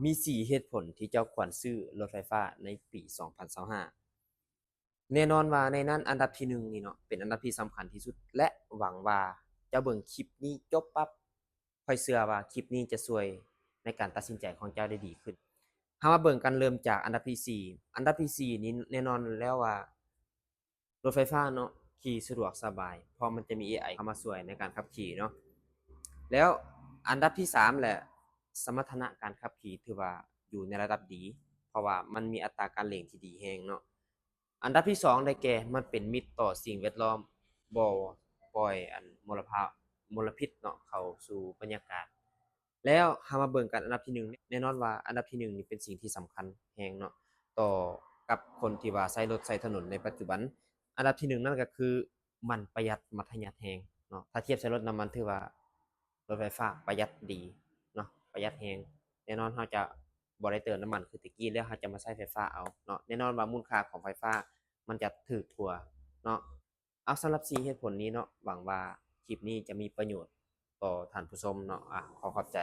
ມີສີ່ເຫດຜົນທີ່ເຈົ້າຄວນຊື້ລົດໄຟຟ້າໃນປີສອງພັນຊາວຫ້າ. ແນ່ນອນວ່າໃນນັ້ນອັນດັບທີໜຶ່ງນີ້ເນາະ ເປັນອັນດັບທີ່ສຳຄັນທີ່ສຸດ ແລະ ຫວັງວ່າເຈົ້າເບິ່ງຄລິບນີ້ຈົບປັບ ຂ້ອຍເຊື່ອວ່າຄລິບນີ້ຈະຊ່ວຍໃນການຕັດສິນໃຈຂອງເຈົ້າໄດ້ດີຂຶ້ນ. ເຮົາມາເບິ່ງກັນເລີ່ມຈາກອັນດັບທີສີ່. ອັນດັບທີສີ່ນີ້ແນ່ນອນແລ້ວວ່າ ລົດໄຟຟ້າເນາະ ຂີ່ສະດວກສະບາຍ ເພາະມັນຈະມີເອໄອເຂົ້າມາຊ່ວຍໃນການຂັບຂີ່ເນາະ. ແລ້ວອັນດັບທີສາມແຫຼະ ສະມັດຖະນະການຂັບຂີ່ຖືວ່າຢູ່ໃນລະດັບດີ ເພາະວ່າມັນມີອັດຕາການເລັ່ງທີ່ດີແຮງເນາະ. ອັນດັບທີສອງໄດ້ແກ່ ມັນເປັນມິດຕໍ່ສິ່ງແວດລ້ອມ ບໍ່ປ່ອຍອັນມົນລະພາ ມົນລະພິດເນາະ ເຂົ້າສູ່ບັນຍາກາດ. ແລ້ວເຮົາມາເບິ່ງກັນອັນດັບທີໜຶ່ງ. ແນ່ນອນວ່າອັນດັບທີໜຶ່ງນີ້ເປັນສິ່ງທີ່ສຳຄັນແຮງເນາະ ຕໍ່ກັບຄົນທີ່ວ່າໃຊ້ລົດໃຊ້ຖະໜົນໃນປັດຈຸບັນ. ອັນດັບທີໜຶ່ງນັ້ນກໍຄືມັນປະຢັດມັດທະຍັດແຮງເນາະ. ຖ້າທຽບໃສ່ລົດນ້ຳມັນ ຖືວ່າລົດໄຟຟ້າປະຢັດດີເນາະ ປະຢັດແຮງ. ແນ່ນອນເຮົາຈະບໍ່ໄດ້ເຕີມນ້ຳມັນຄືແຕ່ກີ້ ແລ້ວເຮົາຈະມາໃຊ້ໄຟຟ້າເອົາເນາະ. ແນ່ນອນວ່າມູນຄ່າຂອງໄຟຟ້າມັນຈະຖືກກວ່າເນາະ. ເອົາ ສຳລັບສີ່ເຫດຜົນນີ້ເນາະ ຫວັງວ່າຄລິບນີ້ຈະມີປະໂຫຍດຕໍ່ທ່ານຜູ້ຊົມເນາະ. ອາ ຂໍຂອບໃຈ.